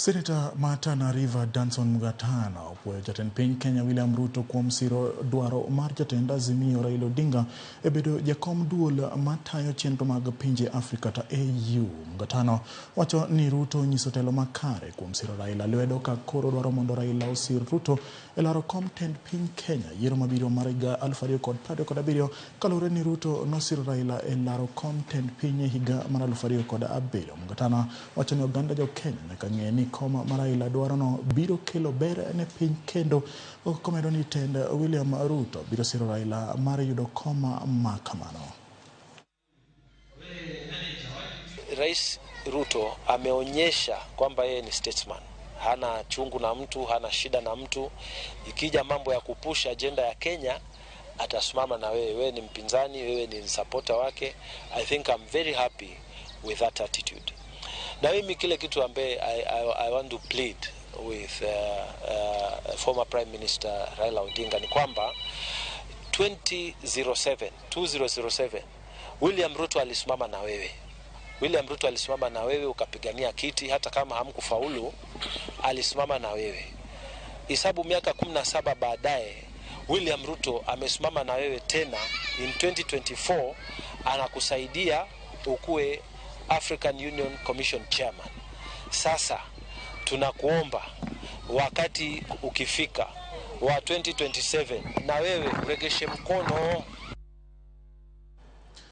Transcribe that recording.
Seneta ma Tana River Danson Mungatana opuoyo jatend piny Kenya William Ruto kuom siro dwaro mar jatend Azimio Raila Odinga e bedo jakom duol matayo chenro mag pinje Afrika ta AU. Mungatana wacho ni Ruto onyiso telo makare kuom siro Raila lwedo ka koro dwaro mondo Raila osir Ruto e laro kom tend piny Kenya yiero mabiro mar higa 2027 kaluwore ni Ruto nosiro Raila e laro kom tend piny e higa mar 2007. Mungatana wacho ni oganda jo Kenya nyaka ng'e ni kom ma Raila dwarono biro kelo ber ne piny kendo komedo ni tend William Ruto biro siro Raila mar yudo kom ma kamano. Rais Ruto ameonyesha kwamba yeye ni statesman, hana chungu na mtu, hana shida na mtu. Ikija mambo ya kupusha ajenda ya Kenya atasimama na wewe. Wewe ni mpinzani, wewe ni supporter wake. I think I'm very happy with that attitude. Na mimi kile kitu ambaye I want to plead with former Prime Minister Raila Odinga ni kwamba 2007 William Ruto alisimama na wewe. William Ruto alisimama na wewe ukapigania kiti, hata kama hamkufaulu, alisimama na wewe. Hesabu miaka 17 baadaye, William Ruto amesimama na wewe tena in 2024, anakusaidia ukuwe African Union Commission Chairman. Sasa tunakuomba wakati ukifika wa 2027 na wewe uregeshe mkono.